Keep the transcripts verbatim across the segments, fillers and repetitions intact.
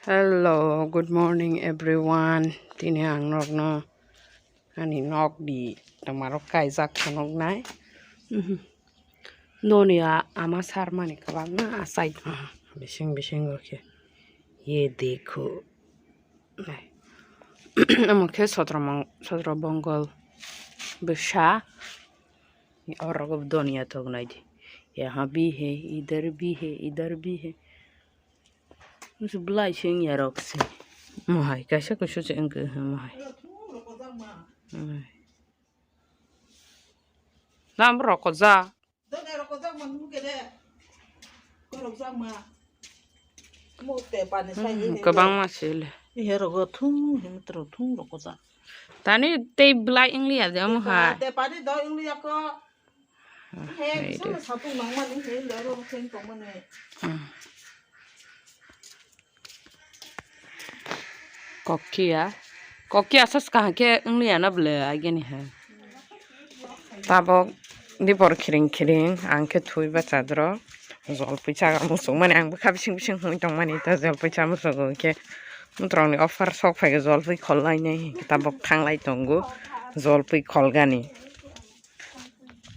Hello, good morning everyone. Tini ang nokno ani nok di tomarok kaijak phunuknai. Mhm. Noni a-, ama sarmani kwbangma asai tong bising bisingo khe. Ye dekho. Nai. Omo khe sotro mong-, sotro bongol bwsa. Oro doniya tongnai di. Yaha bhi hai, idhar bhi hai, idhar bhi hai. Musu belai se wngya rok se. Mohai kaisa kusu se wngkha mohai. Nam roko ja. Hmm, kwbangma se le. Tani tei belai wngliya de mohai. Hai de. Hmm. Kokkiya. Kokkiya sas kaham khe wngliya na bwle ageni hai. Tabok dipor khiring khiring ang khe thwi bachadro. Jolpui chaga muchung mani ang bwkha bising bising hwnwi tongmani ta jolpui cha muchungo hwnkhe mutrokni offer sok phaikhe jolpui khollainai hwnkhe tabok thanglai tongo jolpui kholgani.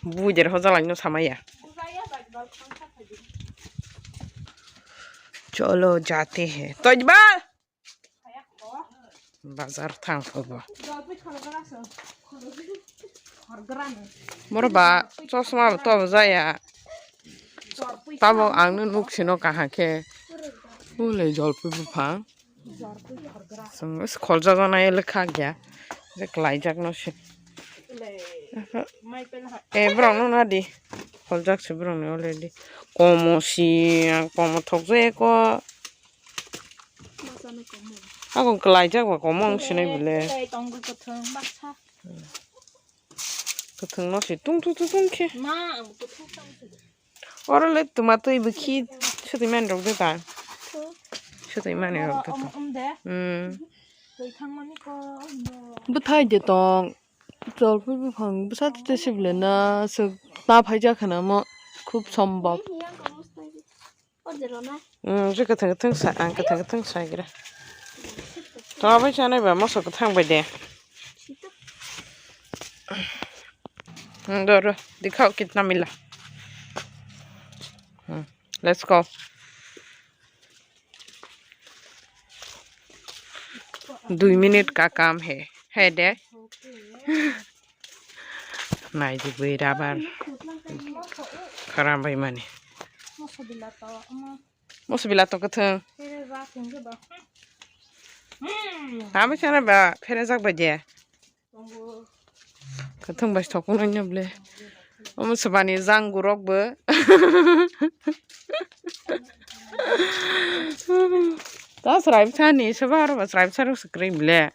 Buider hojalai no samaya. Cholo jate hai. Tojbal. Bazar thang phobo. Boro ba chosma bo to jaya. Tabo ang no nuk sino kaham khe. Ulei jolpui buphang. Sung, is kholjak jana ele khak ya. Je klaijak no se. E, borok no na di. Kholjak se borok ni already. Komo si, ang komo thok je ko. Ako klaijak ba komo ang sinai bole. Kwthwng no se tung tung tung tung khe. Oro le twma twi bwkhi swtwi mani rok de ta. Swtwi mani rok de ta. Hmm. Bwthai de tong. Jolpui buphang bwsa twi twi sibole na swk ta phaijak khana mo khub sombhob. Hmm, je kwthwng kwthwng sa, ang kwthwng kwthwng sa gira. Twma bai chanai ba moso kwthang bai de. Hmm, doro, dikhao kitna mila. Hmm, let's go. Dui minute ka kam hai, hai de. Nai di bui rabar. Kharam bai mani. Moso bila to kwthwng. Tamo sana ba pherejak bai de. Kwthwng bai thok phano nya ble. Omo swbani jang gurok bo. Ta srai bwsani swba aro ba srai bwsa rok swkri ble.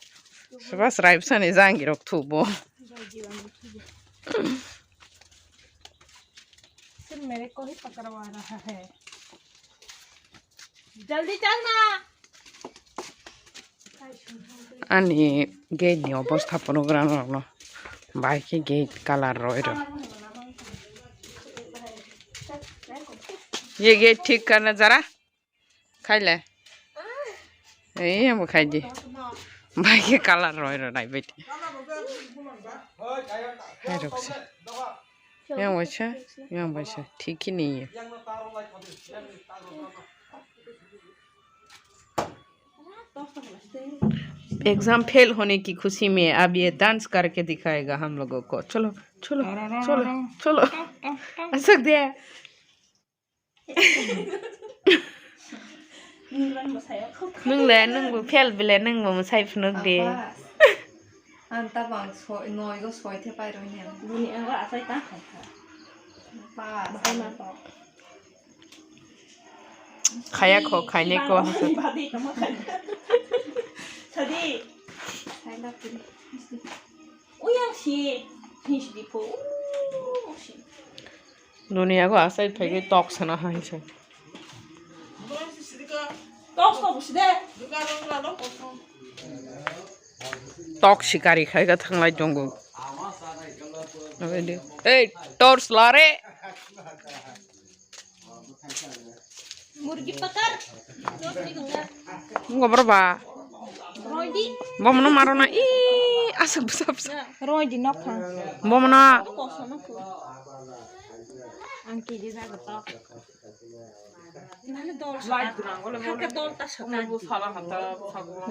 Swba srai bwsani jang girok thubo. सिर्फ मेरे को ही पकड़वा रहा है। जल्दी चल ना। Ani gate ni obostha phunukgra norokno. Bai khe gate colour roi rw. Ye gate thik karna jara. Khaile. Ei, amo khai di. Bai khe colour roi rw nai bai. Hai rok se. Yang waisa, yang waisa, thik khe ni. Exam fail hone ki khushi mein ab ye dance karke dikhayega hum logo ko. Chalo, chalo, chalo, chalo. Achak de. Nwng le, nwng bo fail bile, nwng bo mwsai phunuk di. Ang tabang soi, noi go soi the pai roi ne. Bini ang asai ta khai kha. Ba, bahai ma to. Khaya kho, khaine ko. Badi tamo khai. Sadi. Sai la pin. Uyang si. His di po. Uyang si. Dunia ko asai phai tok sana hai se. Tok sikari khai kha thanglai tongo. Ei, torch lare. Murgi pakar. Wngkha borok ba. Roidi. Bomono marona. Ih, aswk bwsa bwsa. Roidi nok thang. Bomono. Kosono ku. Ang kiri jago to. Nani dol saka. Haka dol ta saka.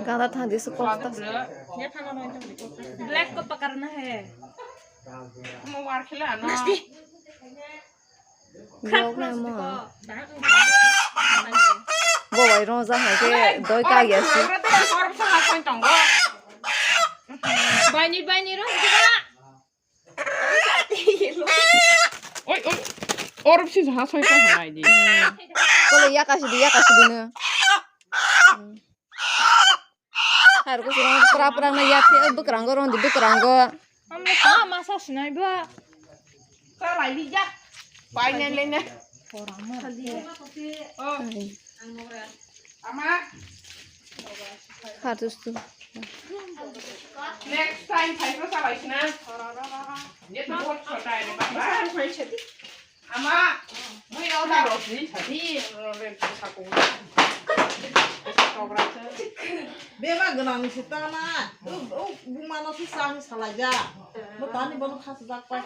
Gada thang di su kok ta. Ya thang roidi. Black ko pakar na hai. Mo war khela na. Nasti. Vlog na mo. Bo bai rong ja hai ke doi ka ya si. Baini, baini, rong ja. Oi, oi. Orop si ja soi ka hai di. Kole ya ka si di, ya ka si di no. Har ko sirong pra pra na ya phe bwkrango rondi bwkrango. Amne ka masa sinai ba. Ka lai li ja. Pai ne le ne. Oh. Ai. Ama. Har tus tu. Next time phai ko sa bai sina. Ye to bot chota hai ne ba. Ama, mui rao da rosni sadi, rosni sako. Beba gwnang se tana. U, u, bumano se sang salaija. Bo tani bono khas jak pai.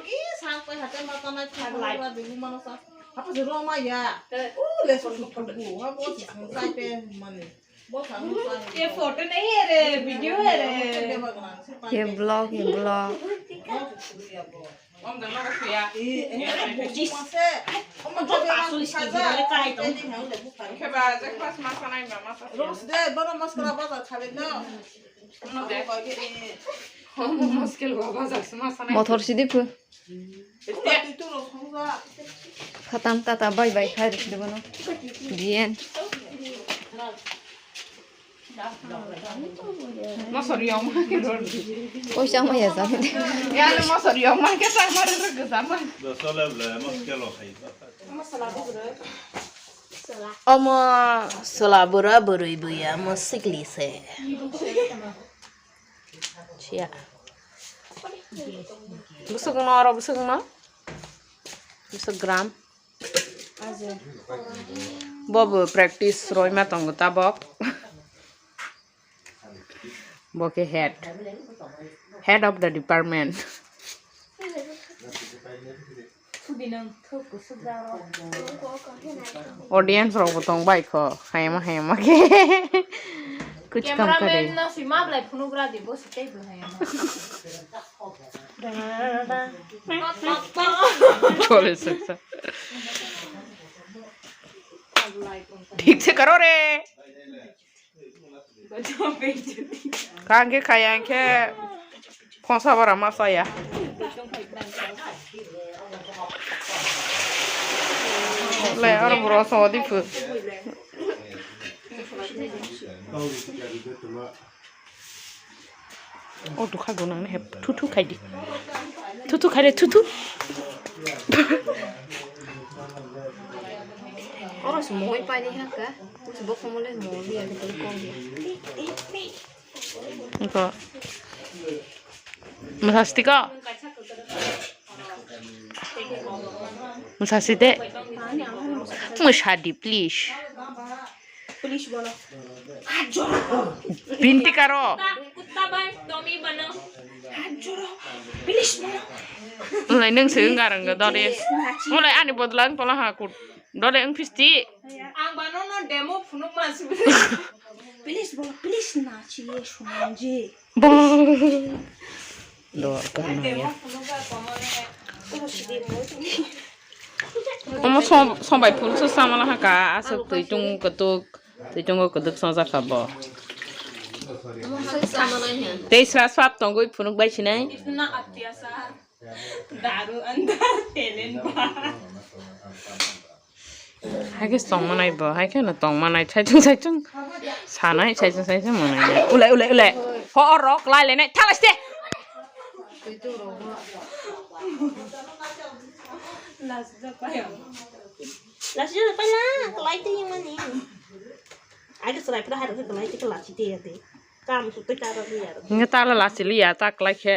Ki sang pai hate ma tana ki lai ba de bumano sa. Apa je roma ya. U le so su tu bu. Ha bo se sang sai pe mani. ये फोटो नहीं है रे, वीडियो है रे। ये ब्लॉग, ये blog. Motor sidi phu. Khatam tata bai bai khai rwkhe bono. Bien. Mosor yong ma ke ror. Poisa ma ya jani. Ya le mosor yong ma ke sa ma rwkhe sa ma. Omo sola bura bwrwi buya mo sikli se. Siya. Bwswk no oro bwswk no. Bwswk gram. Bo bo practice roima tongo tabok. Bo khe head. Head of the department. Audience rok bo tong bai kho, hayama hayama khe. Kuch kam kare. Cameraman no si ma blai phunuk ra di, bo si tei blai hayama. Chole saksa. Thik se karo re. Kha hwnkhe khaya hwnkhe khonsa bara ma chaya. Le aro bro so di phu. O dukha gonang ne hep thu thu khai di. Thu thu khai le thu thu. Oro se mohoi pai ni ha ka. Bo khomo le mo bi ya ko ko. Ko. Masasti ko. Masasti de. Masadi please. Police बोलो। हात जोड़ो। Binti karo. कुत्ता, कुत्ता भाई, तुम ही बनो। हात जोड़ो। पुलिस बोलो। Mulai nung se wng arang ga dole. Mulai ani bodla wng tola ha kut. Dole wng phisti. Ang bano no demo phunuk ma sibili. Police बोलो, पुलिस नाचिए सुमन ji. Bo. Dor kana ya. Omo som-, sombai phul se samala haka, aswk twi tung kutuk, twi tungo kutuk songjakha bo. Tei sra swp tongwi phunuk bai sinai. Daru andar talent ba. Hai khe tong manai bo, hai khe no tong manai, saichung saichung sanai, saichung saichung manai. Ulai, ulai, ulai. Ho, oro, klai lenai, thala ste. Lasi ja pai la, klai te mani. Ai ke serai pura hai ke klai te, klai te ya te. Kam su te ta ro ya. Nge ta la lasi li ya, ta klai khe.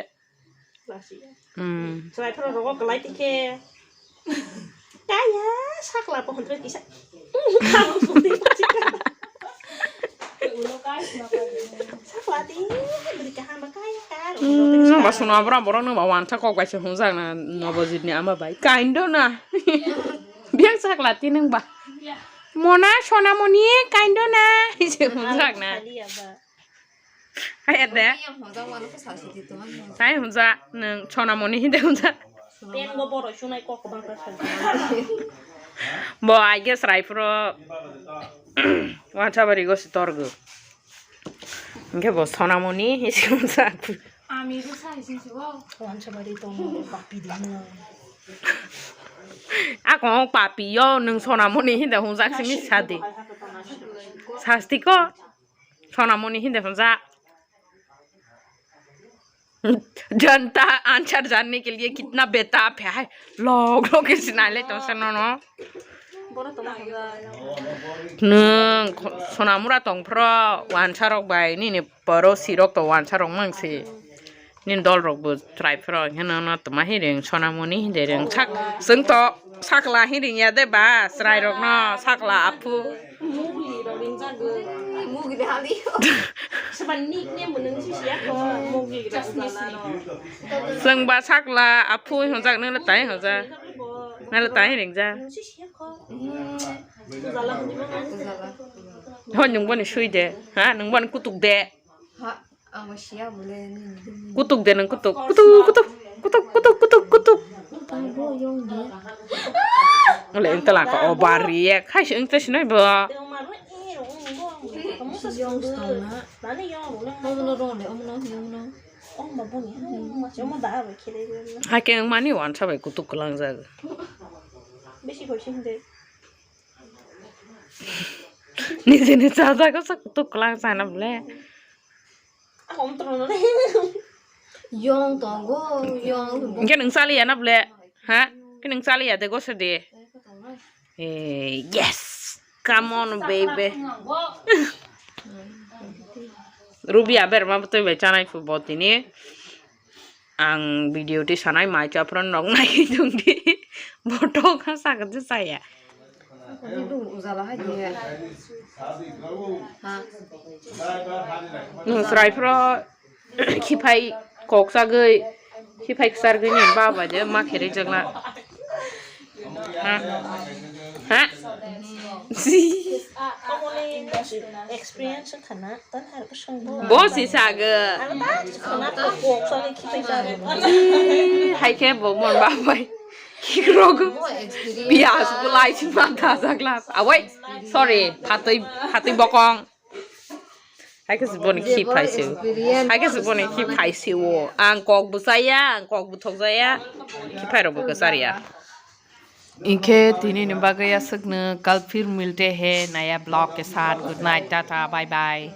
Lasi. Hmm. Serai phano rogo kwlai tikhe. Kaya sakla po hwntre kisa. Hmm, ba suna bra borok nung ba wansa kok bai se hungjak na Nobojit ni ama bai. Kaindo na. Biang sakla ti nung ba. Mona Sonamoni kaindo na. Se hungjak na. Hai ade. Tai hunja nung Sonamoni hinde hunja. Bo I guess Raipuro wansa bari go si torgo. Hingke bo Sonamoni hisi hunja. Ami bo sai sini si bo. Wansa bari tongo papi di mo. Ako papi yo nung Sonamoni hinde hunjak sini sadi. Sasti ko. Sonamoni hinde hunja. जनता आंसर जानने के लिए कितना बेताब है। Log log ke sinai le tong sano no. Nung Sonamura tong phro wansa rok bai nini poro sirok to wansa rok mang si. Nini dol rok bo trai phro heno no toma hi ring Sonamoni hinde ring sak sung to sakla hi ring ya de ba srai rok no sakla aphu. Mugli rok ringjak. Mugli hali. Soba nickname bo nung si siya ko. Mugli rok ujala rok. Chwng ba sakla aphu hongjak nang le tai hongjak. Nang le tai ringjak. Nung si siya ko. Ujala hwnwi bo nang. Hoi nung boni sui de. Ha nung boni kutuk de. Ha. Kutuk de nang kutuk. Kutuk kutuk. Kutuk kutuk kutuk kutuk. Ole eng tala ka obar ye khai se eng te sinai bo. Hai ke eng mani wansa bai kutuk kwlang jago. Nije ni chajago sa kutuk kwlang sana bole. Yong tongo, yong. Hingke nung chaliya na bole? Ha? Hingke nung chaliya de gose de. Eh, yes. Come on, baby. Ruby aber ma botoi bai chanai fu botini. Ang video ti sanai mai chapron nok nai tong di. Botok ha sakha je saya. Nung srai phro khiphai kok sagwi khiphai ksargwi ni baba je ma khere jagla. Ha? Ha? Experience khana. Bo si sago. Hai ke bo mon ba bai. Kikrok. Pias bulai si mata sagla. Awai. Sorry. Phatui, phatui bokong. Hai ke si boni khi phaisi. Hai ke si boni khi phaisi o. Ang kok bu saya, ang kok bu thok saya. Khi phai rok bu ke saria. Inke tini ni bagwi aswkno kal phir milte he naya vlog ke saath. Good night, tata, bye bye.